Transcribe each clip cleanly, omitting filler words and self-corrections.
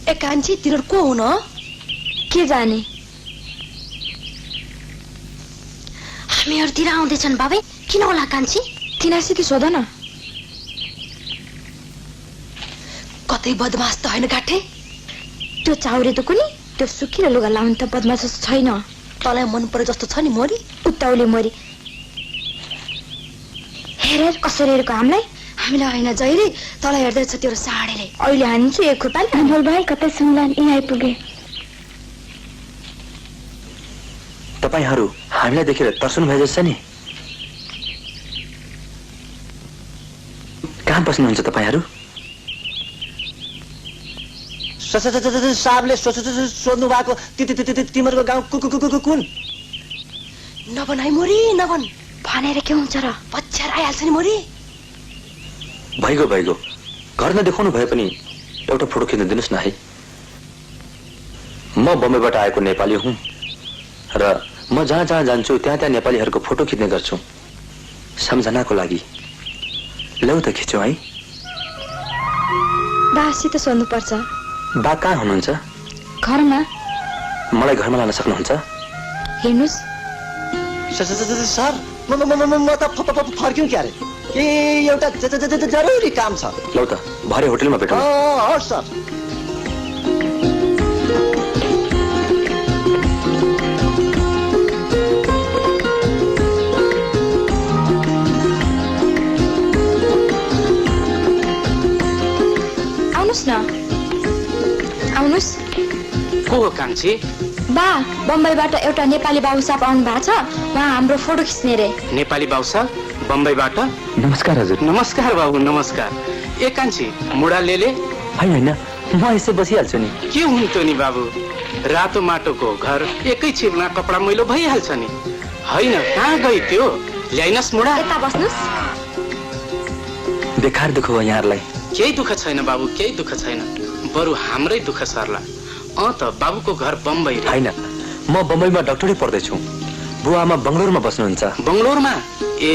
ए कान्छी तिनीहरू को हुन के जाने हामीहरूतिर आउँदैछन् बाबे किन होला कान्छी तिनीहरूसित सोध न कतै बदमास त होइन गाठे त्यो चाउरे त कुनी त्यो सुकिलो लुगा लाउनु त बदमास छैन तँलाई मन परे जस्तो छ नि मोरी उत्ताउले मरी हेर कसरी हेरेको हामीलाई होइन जहिले तँलाई हेर्दैछ तेरो साडीले अहिले हान्छु एक खुर्पाले अनमोल भाइ कतै सुन्लान यहाँ आइपुगे तपाईहरू हामीलाई देखेर तर्सनु भए जस्तो नि कहाँ बस्नुहुन्छ तपाईहरू साहबले सोध्नु भएको तिमीहरूको गाउँ कुन नभन है मोरी नभन भनेर के हुन्छ र पछ्याएर आइहाल्छ नि मोरी भइगयो घर नदेखाउनु भए पनि एउटा फोटो खिच्न दिनुहोस् न है म बम्बईबाट आएको नेपाली हुँ र म जहाँ जहाँ जान्छु त्यहाँ नेपालीहरूको फोटो खिच्ने गर्छु सम्झनाको लागि लौ त खिचौँ है बासित सोध्नुपर्छ बा कहाँ हुनुहुन्छ घरमा मलाई घरमा लान सक्नुहुन्छ हेर्नुस् सर म त फर्क्यौँ क्यारे ए एउटा जरुरी काम छ लौ त भरे होटलमा भेटौँ हस् सर आउनुस् न आउनुस् को हो कान्छी बा बम्बईबाट एउटा नेपाली बाबु साहब आउनु भएको छ उहाँ हाम्रो फोटो खिच्ने रे नेपाली बाबु साहब बम्बईबाट नमस्कार हजुर नमस्कार बाबु नमस्कार ए कान्छी मुडा लेले होइन म यसै बसिहाल्छु नि के हुन्थ्यो नि बाबु रातो माटोको घर एकै छिपमा कपडा मैलो भइहाल्छ नि होइन कहाँ गई त्यो ल्याइनस् मुडा यता बस्नुस् बेकार दुःख हो यहाँहरूलाई केही दुःख छैन बाबु केही दुःख छैन बरु हाम्रै दुःख सर्ला त बाबुको घर बम्बई रे होइन म बम्बईमा डक्टरै पढ्दैछु बुवा आमा बङ्गलोरमा बस्नुहुन्छ बङ्गलोरमा ए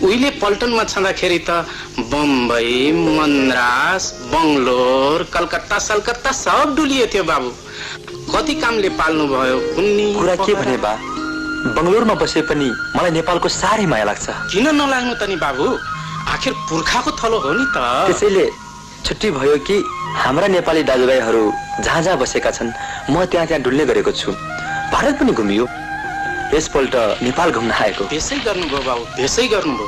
उहिले पल्टनमा छँदाखेरि त बम्बई मद्रास बङ्गलोर कलकत्ता सलकत्ता सब डुलिए थियो बाबु कति कामले पाल्नु भयो कुन्नी कुरा के भने बा बङ्गलोरमा बसे पनि मलाई नेपालको साह्रै माया लाग्छ किन नलाग्नु त नि बाबु आखिर पुर्खाको थलो हो नि त त्यसैले छुट्टी भयो कि हाम्रा नेपाली दाजुभाइहरू जहाँ जहाँ बसेका छन् म त्यहाँ डुल्ने गरेको छु भारत पनि घुमियो यसपल्ट नेपाल घुम्न आएको त्यसै गर्नुभयो बाबु त्यसै गर्नुभयो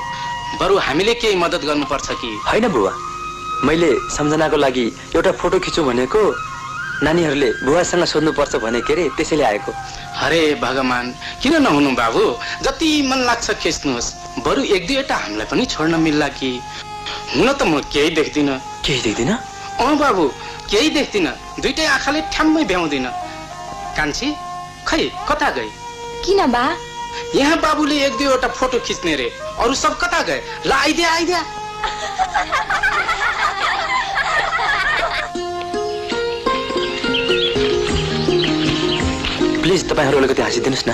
बरु हामीले केही मद्दत गर्नुपर्छ कि होइन बुवा मैले सम्झनाको लागि एउटा फोटो खिचौँ भनेको नानीहरूले बुवासँग सोध्नुपर्छ भने के रे त्यसैले आएको अरे भगवान किन नहुनु बाबु जति मन लाग्छ खिच्नुहोस् बरु एक दुईवटा हामीलाई पनि छोड्न मिल्ला कि हुन त म केही देख्दिनँ बाबु केही देख्दिनँ दुईटै आँखाले ठ्याम्मै भ्याउँदिन कान्छी खै कता गई किन बा यहाँ बाबुले एक दुईवटा फोटो खिच्ने रे अरू सब कता गए ल आइदिया प्लिज तपाईँहरू अलिकति हाँसिदिनुहोस् न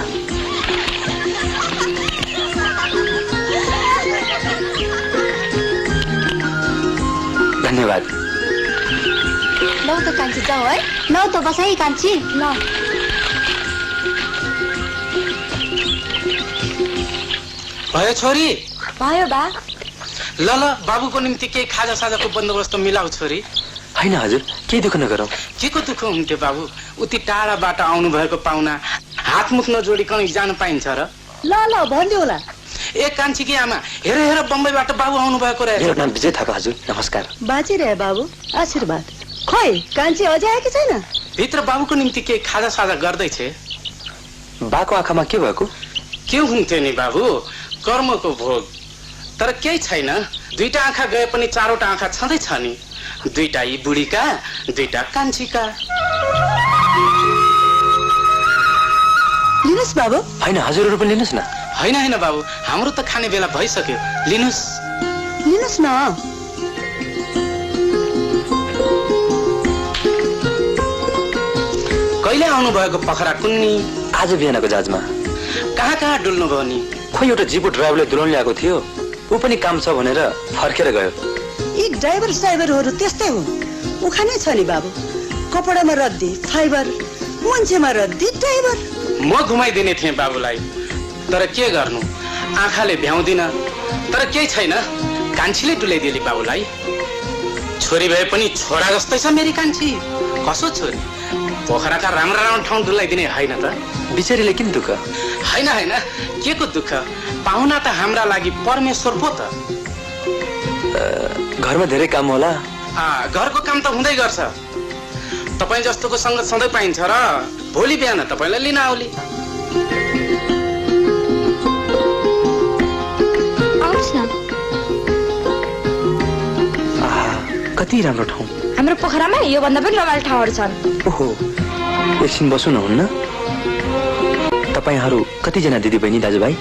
धन्यवाद लौ त कान्छी जाऊ है लौ त बस है कान्छी ल भयो छोरी भयो बा ल बाबुको निम्ति केही खाजा साजाको बन्दोबस्त मिलाऊ छोरी होइन हजुर केही दुःख नगरौँ के को दुःख हुन्थ्यो बाबु उति टाढाबाट आउनु भएको पाहुना हातमुख नजोडिकन जान पाइन्छ र ल भनिदियो होला ए कान्छी कि आमा हेर बम्बईबाट बाबु आउनु भएको रहेछ मेरो नाम विजय थापा हजुर नमस्कार बाँचिरहे बाबु आशीर्वाद खोइ कान्छी अझै आएकी छैन भित्र बाबुको निम्ति केही खाजा साजा गर्दैछ बाको आँखामा के भएको के हुन्थ्यो नि बाबु कर्मको भोग तर केही छैन दुईटा आँखा गए पनि चारवटा आँखा छँदैछ नि दुईटा यी बुढीका दुईटा कान्छीका लिनुहोस् बाबु होइन हजुरहरू पनि लिनुहोस् न होइन बाबु हाम्रो त खाने बेला भइसक्यो लिनुहोस् न कहिले आउनु भएको पखरा कुन्नी आज बिहानको जहाजमा कहाँ डुल्नु भयो नि खोइ एउटा जिपो ड्राइभरले दुलाउन ल्याएको थियो ऊ पनि काम छ भनेर फर्केर गयो यी ड्राइभरहरू त्यस्तै हुन् उखानै छ नि बाबु, कपडामा रद्दी फाइबर, मान्छेमा रद्दी ड्राइभर। म घुमाइदिने थिएँ बाबुलाई, तर के गर्नु, आँखाले भ्याउँदिन। तर केही छैन, कान्छीले डुलाइदिएली बाबुलाई। छोरी भए पनि छोरा जस्तै छ मेरी कान्छी। कसो छोरी, पोखराका राम्रा राम्रा ठाउँ डुलाइदिने होइन त? बिचारीले किन दुःख? होइन होइन, के को दुःख, पाहुना त हाम्रा लागि परमेश्वर पो त। घरमा धेरै काम होला। घरको काम त हुँदै गर्छ। तपाईँ जस्तोको सङ्गत सधैँ पाइन्छ र भोलि बिहान तपाईँलाई लिन आउली। आउनुहोस् न। कति राम्रो ठाउँ। हाम्रो पोखरामा योभन्दा पनि रमाइलो ठाउँहरू छन्। ओहो, एकछिन बस्नु न हुन्न? तपाईँहरू कतिजना दिदी बहिनी दाजुभाइ?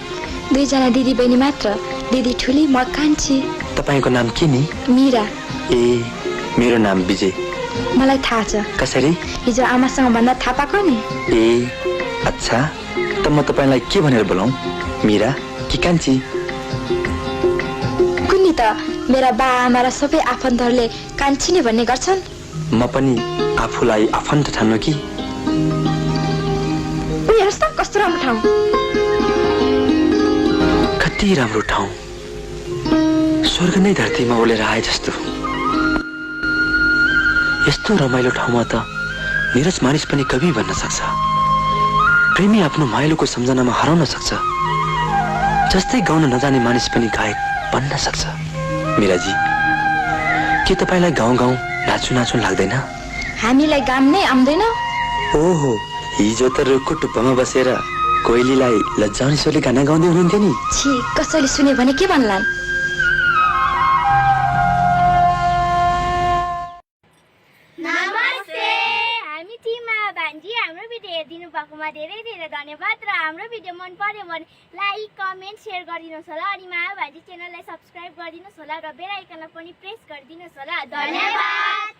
2 जना दिदी बहिनी मात्र। दिदी ठुली, म कान्छी। तपाईँको नाम के नि? मीरा। ए, मेरो नाम विजय। मलाई थाहा छ। कसरी? हिजो आमासँग भन्दा थाहा पाएको नि। ए, अच्छा, त म तपाईँलाई के भनेर बोलाऊँ, मीरा कि कान्छी? कुन्नी त मेरा बा आमा र सबै आफन्तहरूले कान्छी नै भन्ने गर्छन्। म पनि आफूलाई आफन्त ठान्नु कि? उयो हेर्नुहोस् त, कस्तो राम्रो ठाउँ। कति राम्रो ठाउँ, स्वर्ग नै धरतीमा ओलेर आए जस्तो। यस्तो रमाइलो ठाउँमा त निरज मानिस पनि कवि बन्न सक्छ। प्रेमी आफ्नो माइलोको सम्झनामा हराउन सक्छ। जस्तै गाउन नजाने मानिस पनि गायक बन्न सक्छ। मीराजी, के तपाईँलाई गाउँ गाउँ नाचु नाचु लाग्दैन? हामीलाई गाम नै आउँदैन। ओहो, हिजो त रुखको टुप्पामा बसेर कोइलीलाई लज्जाउने स्वरले गाना गाउँदै हुनुहुन्थ्यो नि। छि, कसैले सुन्यो भने के भन्लान्? नमस्ते, हामी टिमा भान्जी। हाम्रो भिडियो हेरिदिनु भएकोमा धेरै धेरै धन्यवाद। र हाम्रो भिडियो मन पर्यो भने लाइक, कमेन्ट, सेयर गरिदिनुहोस् होला। अनि माया भान्जी च्यानललाई सब्सक्राइब गरिदिनुहोस् होला र बेल आइकनलाई पनि प्रेस गरिदिनुहोस् होला। धन्यवाद।